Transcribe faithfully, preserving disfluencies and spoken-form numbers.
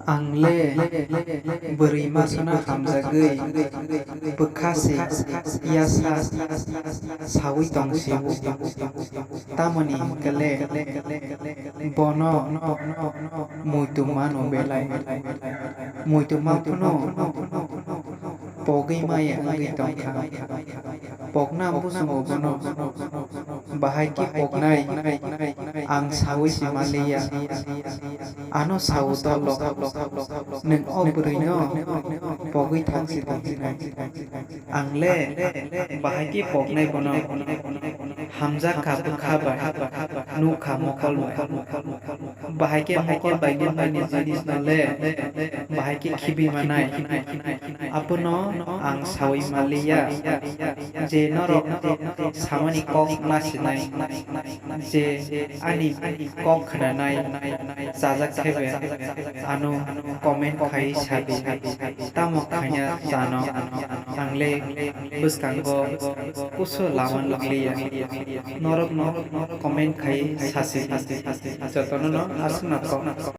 Ang le bwrwi masano hamjagwi bwkha se yasa saui tong sio. Tamoni hwnkhe le bono muitu mano belai. Muitu ma phano pogwi maya wngwi tongkha. Pokna buchungo bono bahai khe poknai ang saui se manliya. Ano sao tolo, nwng o bwrwino pogwi thang si tong hinai. Ang le bahai khe poknai bono hamjak kha bwkha bai, nuk kha mokol bai. Bahai khe mokol bai nukmani jinis no le bahai khe khibi manai. Abono ang saui manliya je norok samani kok ma sinai, je ani kok khwnanai chajak thebe ano comment khai sabi. Tamo khaina chano ang le bwskango kusu lama nukliya. Norokno comment khai sasi jotono no aswkno kok.